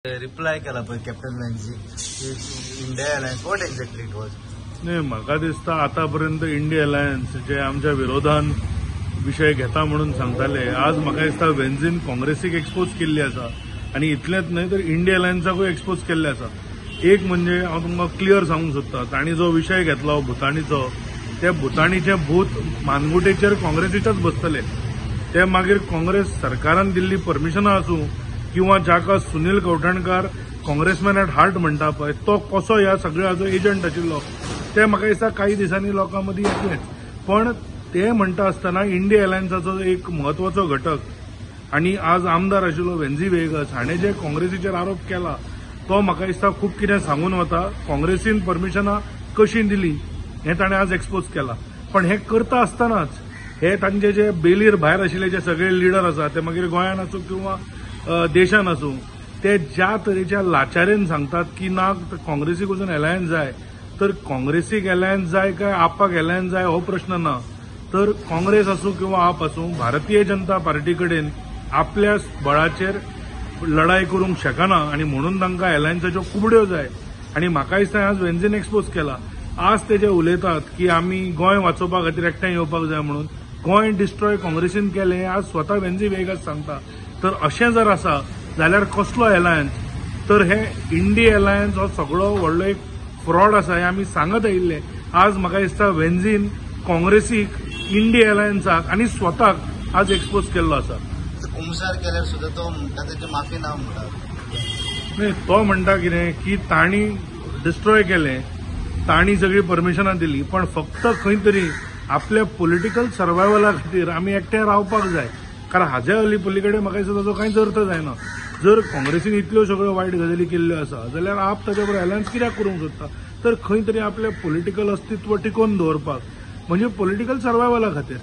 Reply केला पळय captain Venzy India alliance, what exactly it was? नाही, म्हाका दिसता आतापर्यंत इंडिया अलायन्स जे आमच्या विरोधान विशय घेता म्हणून सांगताले, आज म्हाका दिसता वेन्झीन काँग्रेसीक एक्सपोज केल्ली आसा आनी इतलेंच न्हय तर इंडिया अलायन्साकूय एक्सपोज केल्ले आसा. एक म्हणजे हांव तुमकां क्लियर सांगूंक सोदता, तांणी जो विशय घेतलो भुताणीचो, ते भुताणीचें भूत मानगुटेचेर काँग्रेसीच्याच बसतले. ते मागीर काँग्रेस सरकारान दिल्ली परमिशनां आसूं किंवा जाका Sunil Kavthankar congressman at heart म्हणटा पळय तो कसो ह्या सगळ्याचो एजंट आशिल्लो ते म्हाका दिसता काही दिसांनी लोकां मदीं येतलेंच. पण ते म्हणटा आसतना इंडिया अलायन्साचो एक म्हत्वाचो घटक आनी आज आमदार आशिल्लो वेन्झी व्हिएगस हाणें जे काँग्रेसीचेर आरोप केला तो म्हाका दिसता खूब कितें सांगून वता. काँग्रेसीन परमिशनां कशीं दिलीं हें ताणें आज एक्सपोज केलां. पण हें करता आसतनाच हे तांचे जे बेलीर भायर आशिल्ले जे सगळे लिडर आसा ते मागीर गोंयान आसूं किंवा देशान आसूं, ते ज्या तरेच्या लाचारेन सांगतात की ना काँग्रेसीक वचून अलायन्स जाय, तर काँग्रेसीक अलायन्स जाय काय आपाक अलायन्स जाय हो प्रश्न ना. तर काँग्रेस आसूं किंवा आप आसूं, भारतीय जनता पार्टी कडेन आपल्या बळाचेर लढाई करूंक शकना आनी म्हणून तांकां अलायन्साच्यो कुबड्यो जाय. आनी म्हाका दिसता आज वेन्झीन एक्सपोज केला. आज ते जे उलयतात की आमी गोंय वाचोवपा खातीर एकठांय येवपाक जाय म्हणून, गोंय डिस्ट्रॉय काँग्रेसीन केलें आज स्वता वेन्झी व्हिएगस सांगता. तर अशें जर आसा जाल्यार कसलो अलायन्स? तर हे इंडिया अलायन्स हो सगळो व्हडलो एक फ्रॉड आसा हें आमी सांगत आयिल्ले. आज म्हाका दिसता वेन्झीन काँग्रेसीक, इंडिया अलायन्साक आनी स्वताक आज एक्सपोज केल्लो आसा. कुमसार केल्यार सुद्दां तो म्हणटा तेची माफी ना म्हणटा. न्ही, तो म्हणटा कितें की तांणी डिस्ट्रॉय केलें, तांणी सगळीं परमिशनां दिली, पण फक्त खंय तरी आपल्या पॉलिटिकल सर्वायवला खातीर आमी एकठांय रावपाक जाय. कारण हाज्या अली पलीकडे म्हाका दिसता ताचो कांयच अर्थ जायना. जर काँग्रेसीन इतल्यो सगळ्यो वायट गजाली केल्ल्यो आसा जाल्यार आप ताच्या बरोबर अलायन्स कित्याक करूंक सोदता? तर खंय तरी आपलें पॉलिटिकल अस्तित्व टिकोवन दवरपाक, म्हणजे पॉलिटिकल सर्वायवला खातीर.